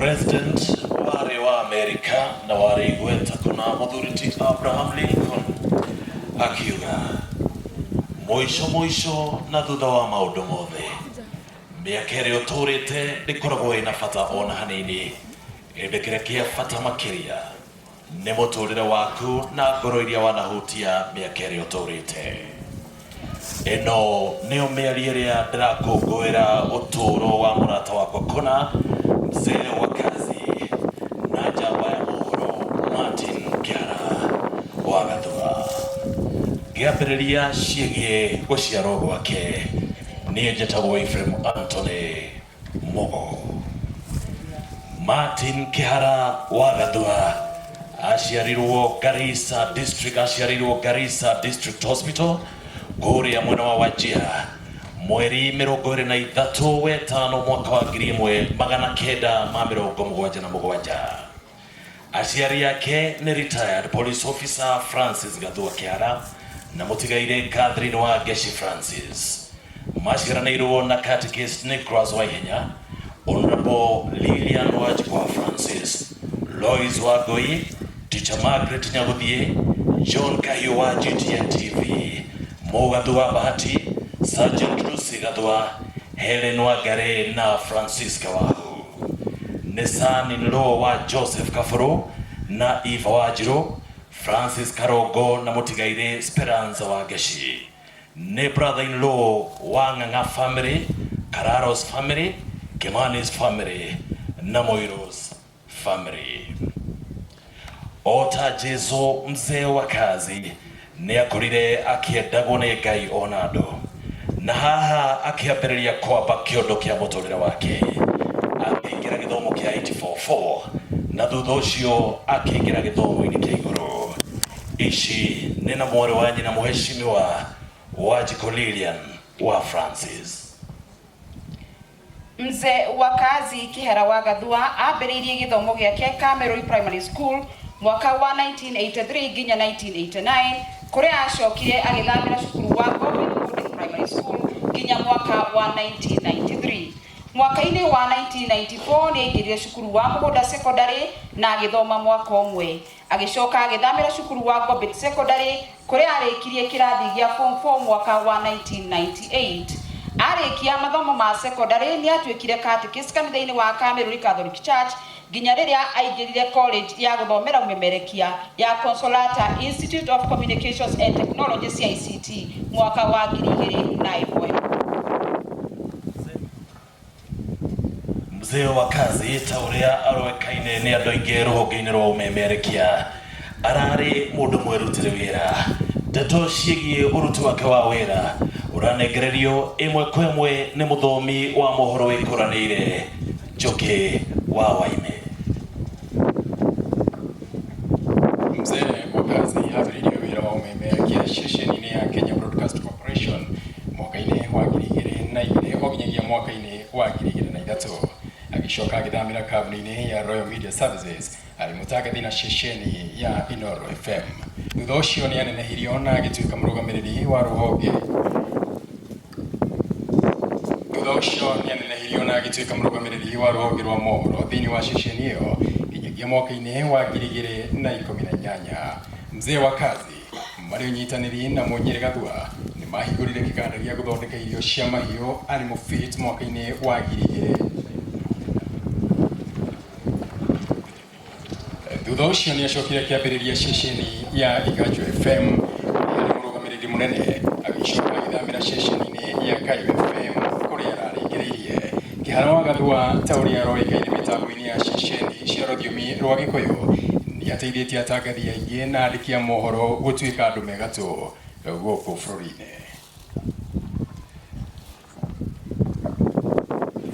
President warĩ wa Amerika na warĩ igweta kũna mũthuri ti Abraham Lincoln akiuga mũico mũico na thutha wa maũndũ mothe mĩaka ĩrĩa ũtũrĩte ndĩkoragwo ĩna bata ona hanini ĩndĩ kĩrĩa kĩa bata makĩria nĩ mũtũrĩre waku na ngoro iria wanahutia mĩaka ĩrĩa ũtũrĩte. Ĩno nĩyo mĩario ĩrĩa ndĩrakũngũĩra ũtũũro wa mũrata wakwa kũna, mzee wa kazi na njamba ya mohoro Martin Kĩhara wa Gathua. Ngĩambĩrĩria ciĩgiĩ gũciarwo gwake, niĩ njĩtagwo Ephraim Anthony Mugo. Martin Kĩhara wa Gathua aciarirwo Garissa District, aciarĩirwo Garissa District Hospital kũrĩa mwena wa Wajir mweri 23 wetano mwaka wa 1977. Aciari ake nĩ retired police officer Francis Gathua Kĩhara na mũtigairĩ Catherine wa Ngeci Francis. Maciaranĩirwo na Catechist Nicholas Waihenya, Honourable Lilian Wanjikwa Francis, Lois Wangũi, Teacher Margaret Nyagũthiĩ, John Kahiũ wa GTN TV, Mo Gathua Bahati, Sergeant Lucy Gathua, Helen Wangari na Francisca Wahu. Nĩ son-in-law wa Joseph Kabũrũ na Eva Wanjirũ, Francis Karongo na mũtigairĩ Speranza Wangeci. Nĩ brother-in-law wa Ng'ang'a family, Kararo's family, Kimani's family na Muiru's family. O ta Jesu, mzee wa kazi nĩ akorire akĩendagwo nĩ Ngai o na andũ. Na haha akĩambĩrĩria kwamba kĩondo kĩa mũtũrĩre wake. Akĩingĩra gĩthomo kĩa 844 na thutha ũcio akĩingĩra gĩthomo-inĩ kĩa igũrũ. Ici nĩ na mwarĩ wa nyina mũheshimiwa Wanjikũ Lilian wa Francis. Mzee wa Kazi Kĩhara wa Gathua ambĩrĩirie gĩthomo gĩake Kamerũi Primary School mwaka wa 1983 nginya 1989 kũrĩa acokire agĩthamĩra cukuru wa Government Boarding Primary School nginya mwaka wa 1993. Mwaka-inĩ wa 1994 nĩ aingĩrire cukuru wa Mũgũnda Secondary na agĩthoma mwaka ũmwe. Agĩcoka agĩthamĩra cukuru wa Ngobit Secondary kũrĩa arĩkirie kĩrathi gĩa Form 4 mwaka wa 1998. Arĩkia mathomo ma secondary nĩ atuĩkire catechist kanitha-inĩ wa Kamĩrũri Catholic Church nginya rĩrĩa aingĩrire college ya gũthomera ũmemerekia ya Consolata Institute of Communications and Technology CICT mwaka wa 2001. Mzee wa kazi ta ũrĩa aroĩkaine nĩ andũ aingĩ rũhonge-inĩ rwa ũmemerekia ararĩ mũndũ mwerutĩri wĩra. Ndeto ciĩgiĩ ũruti wake wa wĩra ũranengererio ĩmwe kwa ĩmwe nĩ mũthomi wa mohoro wĩkũranĩire Njũkĩ wa Waime. Mzee wa kazi ambĩrĩirie wĩra wa ũmemerekia ceceni-inĩ ya Kenya Broadcast Corporation mwaka-inĩ wa 2002 o nginyagia mwaka-inĩ wa 2003. Agĩcoka agĩthamĩra kambuni-inĩ ya Royal Media Services arĩ mũtangathi na ceceni ya Inooro FM. Thutha ũcio nĩ anenehirio na agĩtuĩka mũrũgamĩrĩri wa rũhonge Thutha ũcio nĩ anenehirio na agĩtuĩka mũrũgamĩrĩri wa rũhonge rwa mohoro thĩinĩ wa ceceni ĩyo nginyagia mwaka-inĩ wa 2018. Mzee wa Kazi marĩ ũnyitanĩri na Mũnyĩrĩ Gathua nĩ mahingũrire kĩganda gĩa gũthondeka irio cia mahiũ Animal Feeds mwaka-inĩ wa 2000. Thutha ũcio nĩ acokire akĩambĩrĩria ceceni ya Iganjo FM kũrĩa arĩ mũrũgamĩrĩri mũnene, agĩcoka agĩthamĩra ceceni-inĩ ya Kayũ FM kũrĩa ararĩkĩrĩirie. Kĩhara wa Gathua ta ũrĩa aroĩkaine mĩtambo-inĩ ya ceceni cia rũthiomi rwa Gĩkũyũ, nĩ ateithĩtie atangathi aingĩ na andĩki a mohoro gũtuĩka andũ me gatũ gũkũ bũrũri-inĩ.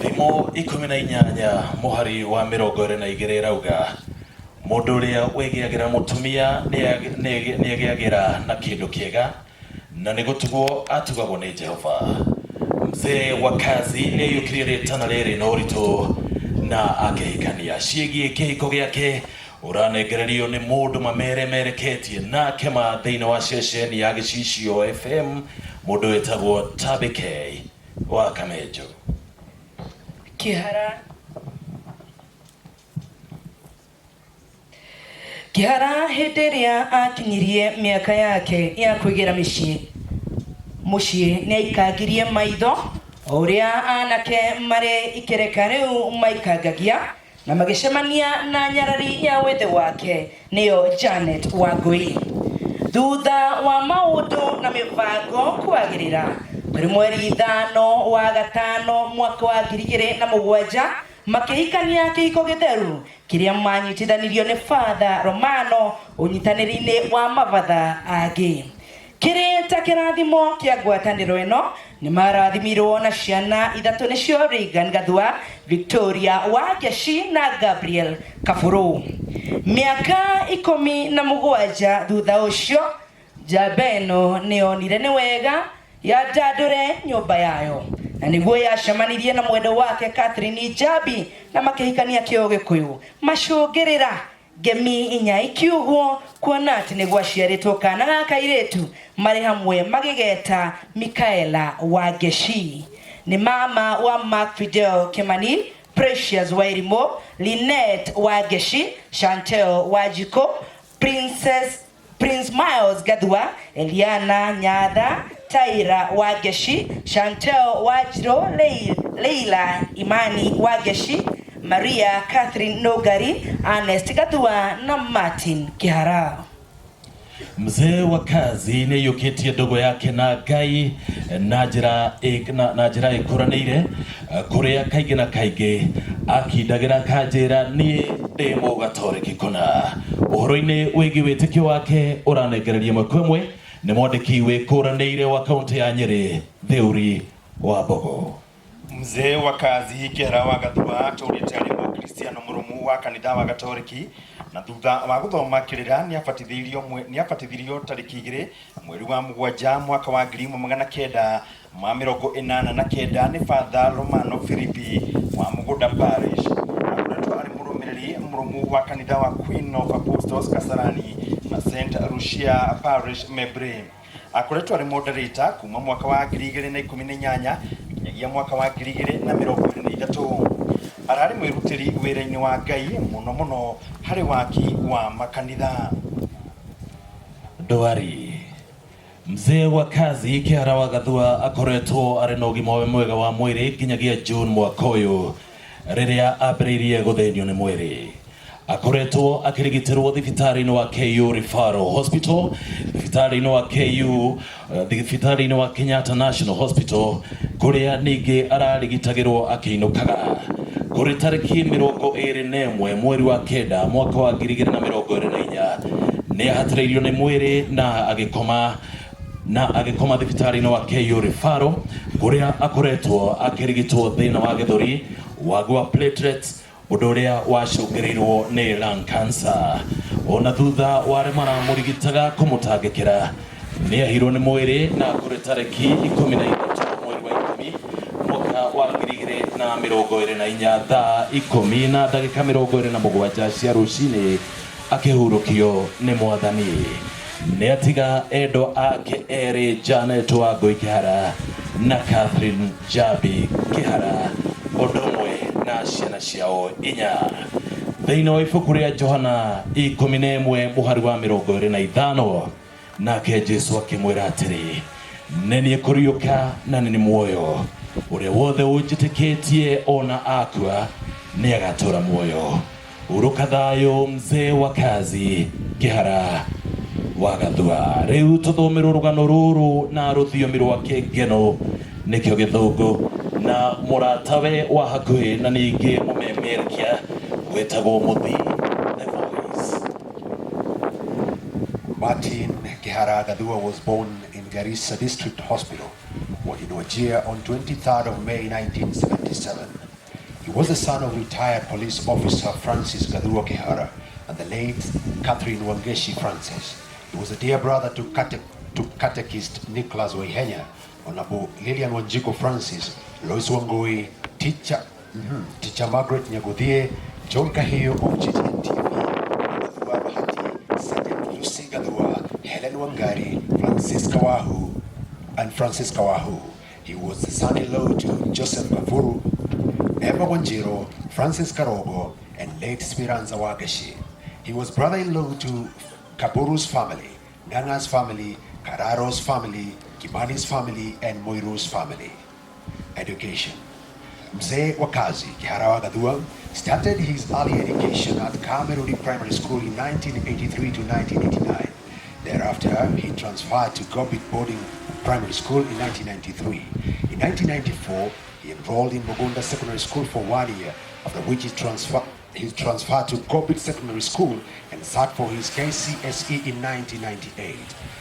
Thimo 18 mũhari wa 22 ĩrauga, Mũndũ ũrĩa wĩgĩagĩra mũtumia nĩegĩagĩra na kĩndũ kĩega, na nĩ gũtugwo atugagwo nĩ Jehova. Mzee wa kazi nĩaiyũkirie rĩtana rĩrĩ na ũritũ na akĩhikania. Ciĩgiĩ kĩhiko gĩake ũranengererio nĩ mũndũ mameremereketie nake ma thĩinĩ wa ceceni ya Gĩcicio FM, mũndũ wĩtagwo Tabby K wa Kamenjo. Kĩhara. Kĩhara hĩndĩ ĩrĩa akinyirie mĩaka yake ya kwĩgĩra mĩciĩ mũciĩ nĩ aikangirie maitho o ũrĩa anake marĩ ikereka rĩu maikangagia na magĩcemania na nyarari ya wĩthĩ wake nĩyo Janet Wangui. Thutha wa maũndũ na mĩbango kwagĩrĩra kũrĩ mweri 5 wa 5 mwaka wa 2007 makĩhikania kĩhiko gĩtheru kĩrĩa manyitithanirio nĩ Father Romano ũnyitanĩri-inĩ wa mabatha angĩ. Kĩrĩ ta kĩrathimo kĩa ngwatanĩro ĩno nĩ marathimirwo na ciana ithatũ nĩcio Reagan Gathua, Victoria Wangeci na Gabriel Kaburu. Mĩaka 17 thutha ũcio njamba ĩno nĩyonire nĩ wega yandandũre nyũmba yayo na nĩguo yacemanirie na mwendo wake Catherine Njambi na makĩhikania kĩo Gĩkũyũ macũngĩrĩra ngemi inya ikiugwo kuona atĩ nĩ gwaciarĩtwo kana ga kairĩtu marĩ hamwe magĩgeta Micaela Wangeci. Nĩ mama wa Mark Fidel Kimani, Precious Wairimu, Lynette Wangeci, Chantel Wanjikũ, Prince Miles Gathua, Eliana Nyatha, Tyra Wangeci, Chantel Wanjiru, Leila Imani Wangeci, Maria Catherine Nogari, Ernest Gathua na Martin Kihara. Mzee wa kazi nĩ aiyũkĩtie ndogo yake na Ngai na njĩra na njĩra ĩkũranĩire kũrĩa kaingĩ na kaingĩ akindagĩra kanjĩra niĩ ndĩ mũgatoreki kũna. Ũhoro-inĩ wĩgiĩ wĩtĩkio wake ũranengereria ĩmwe kwa ĩmwe nĩ mwandĩki wĩkũranĩire wa kaũntĩ ya Nyĩrĩ Theuri wa Mbogo. Mzee wa kazi Kĩhara wa Gathua atũrĩte arĩ mũkristiano mũrũmu wa kanitha wa Gatoreki na thutha wa gũthoma kĩrĩra nĩabatithirio tarĩki 2 mweri wa 7 mwaka wa 1989 nĩ Father Romano Filipi wa Mũgũnda Parish. Akoretwo arĩ mũrũmĩrĩri mũrũmu wa kanitha wa Queen of Apostles Kasarani na St Lucia Parish Membre. Akoretwo arĩ moderator kuma mwaka wa 2018 nginyagia mwaka wa 2023. Ararĩ mwĩrutĩri wĩra-inĩ wa Ngai mũno mũno harĩ waki wa makanitha. Ndwari. Mzee wa kazi Kĩhara wa Gathua akoretwo arĩ na ũgima mwega wa mwĩrĩ nginyagia June mwaka ũyũ rĩrĩa ambĩrĩirie gũthĩnio nĩ mwĩrĩ. Akoretwo akĩrigitĩrwo thibitarĩ-inĩ wa KU Referral Hospital, thibitarĩ-inĩ wa KU, thibitarĩ-inĩ wa Kenyatta National Hospital kũrĩa ningĩ ararigitagĩrwo akĩinũkaga. Kũrĩ tarĩki 21 mweri wa 9 mwaka wa 2024 nĩ ahatĩrĩirio nĩ mwĩrĩ na agĩkoma thibitarĩ-inĩ wa KU Referral kũrĩa akoretwo akĩrigitwo thĩna wa gĩthũri, wagi wa platelets, ũndũ ũrĩa wacũngĩrĩirwo nĩ lung cancer. Ona thutha wa arĩa maramũrigitaga kũmũtangĩkĩra nĩ ahirwo nĩ mwĩrĩ na kũrĩ tarĩki 13 mweri wa 10 mwaka wa 2024 thaa 10 na ndagĩka 27 cia rũcinĩ akĩhurũkio nĩ mwathani. Nĩ atiga endwa ake erĩ Janet Wangui Kĩhara na Catherine Njambi Kĩhara ũndũ ũmwe na ciana ciao inya. Thĩinĩ wa ibuku rĩa Johana 11 mũhari wa 25 nake Jesu akĩmwĩra atĩrĩ, nĩ niĩ kũriũka na nĩ niĩ muoyo, ũrĩa wothe ũnjĩtĩkĩtie ona akua nĩ agatũra muoyo. Urũka thayũ mzee wa kazi Kĩhara wa Gathua. Rĩu tũthomerwo rũgano rũrũ na rũthiomi rwa kĩngeno nĩkĩo gĩthũngũ na mũratawe wa hakuhĩ na ningĩ mũmemerekia wĩtagwo Mũthi The Voice. Martin Kihara Gathua was born in Garissa District Hospital in Wajir on 23rd of May 1977. He was the son of retired police officer Francis Gathua Kihara and the late Catherine Wangeshi Francis. He was a dear brother to catechist Nicholas Waihenya, Honorable Lilian Wanjiku Francis, Lois Wangui, teacher Margaret Nyaguthie, John Kahio of GTN TV, Gathua Bahati, Sergeant Lucy Gathua, Helen Wangari, Francis Kawahu, and Francis Kawahu. He was the son-in-law to Joseph Kavuru, Eva Wanjiru, Francis Karogo, and late Speranza Wagashi. He was brother-in-law to Kaburu's family, Nganga's family, Kararo's family, Kimani's family, and Moiru's family. Education. Mzee Wakazi Kihara wa Gathua started his early education at Kameruri Primary School in 1983 to 1989. Thereafter, he transferred to Gobit Boarding Primary School in 1993. In 1994, he enrolled in Mugunda Secondary School for 1 year, after which he transferred to Gobit Secondary School and sat for his KCSE in 1998.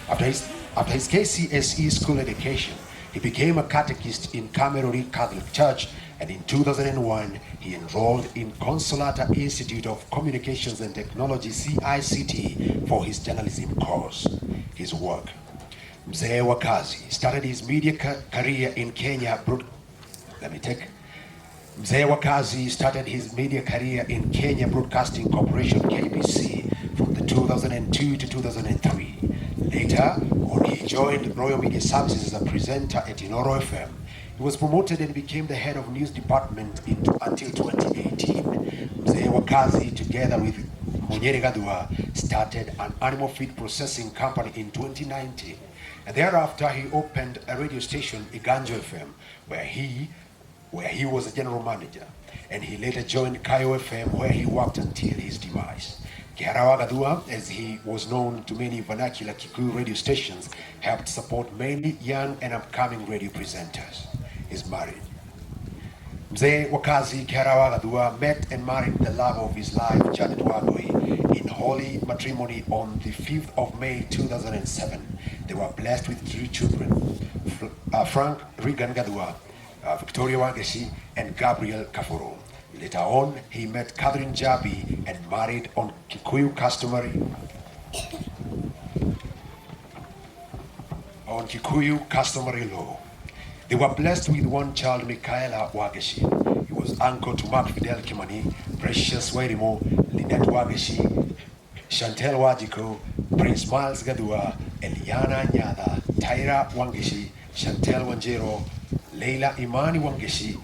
After his KCSE school education, he became a catechist in Kameruri Catholic Church, and in 2001, he enrolled in Consolata Institute of Communications and Technology, CICT, for his journalism course. His work. Mzee Wakazi started his media career in Kenya. Mzee Wakazi started his media career in Kenya Broadcasting Corporation, KBC, from the 2002 to 2003. Later on, he joined Royal Media Services as a presenter at Inoro FM. He was promoted and became the head of news department until 2018. Mzee Wakazi, together with Munyere Gathua, started an animal feed processing company in 2019. And thereafter, he opened a radio station, Iganjo FM, where he was a general manager. And he later joined Kayo FM, where he worked until his demise. Kihara wa Gathua, as he was known to many vernacular Kikuyu radio stations, helped support many young and upcoming radio presenters. He's married. Mzee Wakazi Kihara wa Gathua met and married the love of his life, Janet Wangui, in holy matrimony on the 5th of May 2007. They were blessed with 3 children, Frank Regan Gathua, Victoria Wangeshi, and Gabriel Kafuro. Later on, he met Catherine Jabi and married on Kikuyu customary law. They were blessed with 1 child, Michaela Wangeshi. He was uncle to Mark Fidel Kimani, Precious Wairimo, Lynette Wangeshi, Chantel Wajiko, Prince Miles Gathua, Eliana Nyada, Tyra Wangeshi, Chantel Wanjero, Leila Imani Wangeshi,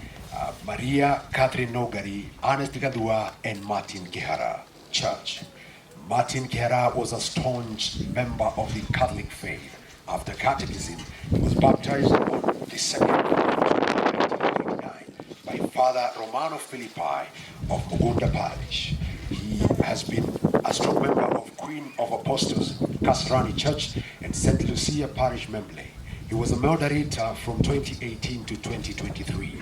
Maria Catherine Nogari, Ernest Gathua, and Martin Kihara. Church. Martin Kihara was a staunch member of the Catholic faith. After catechism, he was baptized on the 2nd of 1989 by Father Romano Philippi of Mugunda Parish. He has been a strong member of Queen of Apostles, Kasarani Church, and St. Lucia Parish Membley. He was a moderator from 2018 to 2023.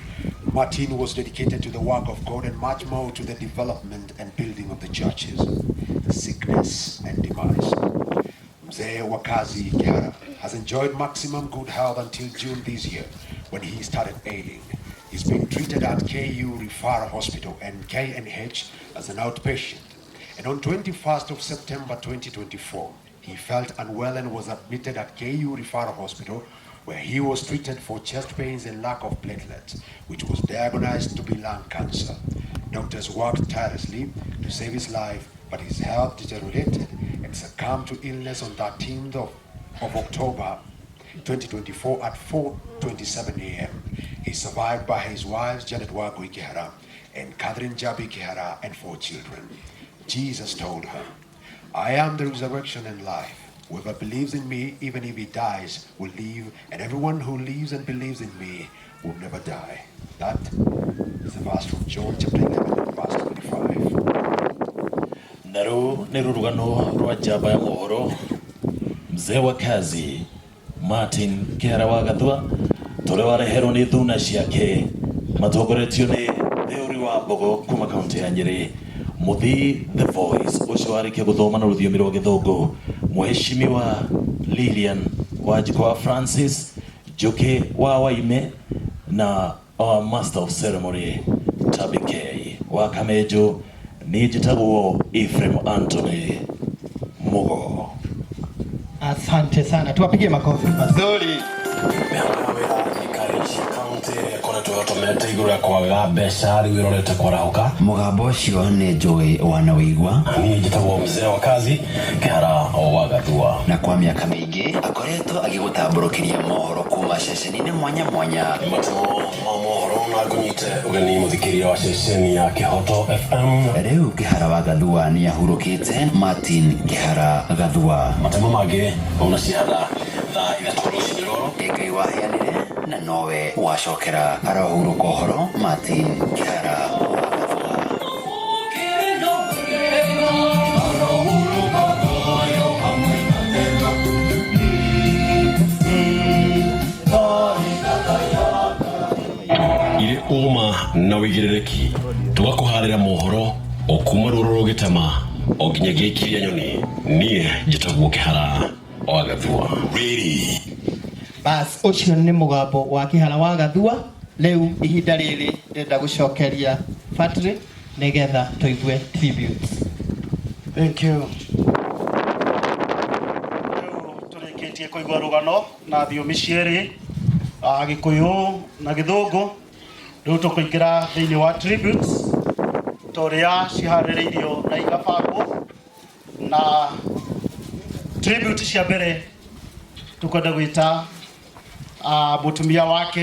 Martin was dedicated to the work of God and much more to the development and building of the churches. Sickness and demise. Mzee Wakazi Kihara has enjoyed maximum good health until June this year, when he started ailing. He's been treated at KU Referral Hospital and KNH as an outpatient. And on 21st of September 2024, he felt unwell and was admitted at KU Referral Hospital, where he was treated for chest pains and lack of platelets, which was diagnosed to be lung cancer. Doctors worked tirelessly to save his life, but his health deteriorated and succumbed to illness on 13th of October 2024 at 4:27 a.m. He survived by his wives, Janet Wangui Kihara and Catherine Jabi Kihara, and 4 children. Jesus told her, "I am the resurrection and life. Whoever believes in me, even if he dies, will live, and everyone who lives and believes in me will never die." That is a verse from John chapter 11, verse 25. Naru nĩ rũrugano rwa njamba ya mohoro Mzee Wakazi Martin Kihara wa Gathua tũrĩa wareherwo nĩ thuna ciake matongoretio nĩ Theuri wa Mbogo kuma kaunti ya Nyĩrĩ, Muthii The Voice ũcio warĩkia gũthoma na rũthiomi rwa Gĩthũngũ, Mheshimiwa Lilian Wanjikũ wa Francis Njuki wa Waime na our Master of Ceremony Tabi K wa Kamenjo. Niĩ njĩtagwo Ephraim Anthony Mugo. Asante sana, tuwapigie makofi mazuri. Koretwo yotomete igũrũ rĩa kwaga mbeca rĩu ĩrorete kwarahũka. Mũgambo ũcio nĩ njũĩ wana wĩigua. Niĩ njĩtagwo Mzee wa Kazi Kihara wa Gathua, na kwa mĩaka mĩingĩ akoretwo agĩgũtambũrũkĩria mohoro kuma ceceni-inĩ mwanya mwanya. Matemo ma mohoro na Ngũnyite ũgeni mũthikĩria wa ceceni ya Kĩhoto FM. Rĩu Kĩhara wa Gathua nĩ ahurũkĩte. Martin Kĩhara Gathua. Matemo mangĩ mauna ciana thaa 3 rũcinĩ rũrũ. Ngai waheanire na nowe wacokera, arohurũka ũhoro Martin Kĩhara wa Gathua. Irĩ ũma na wĩigĩrĩrĩki, tũgakũharĩra mohoro o kuma rũrũ rũgĩtema o nginyagia ikiria nyoni. Niĩ njĩtagwo Kĩhara wa Gathua. Rĩrĩ Bas, ũcio nĩ mũgambo wa Kĩhara wa Gathua. Rĩu ihinda rĩrĩ ndĩrenda gũcokeria Patrick nĩgetha tũigue tributes. Thank you. Rĩu tũrĩkĩtie kũigua rũgano na thiomi cierĩ, Gĩkũyũ na Gĩthũngũ. Rĩu tũkũingĩra thĩinĩ wa tributes ta ũrĩa ciharĩrĩirio na igabangwo, na tribute cia mbere tũkwenda gwĩta mũtumia wake.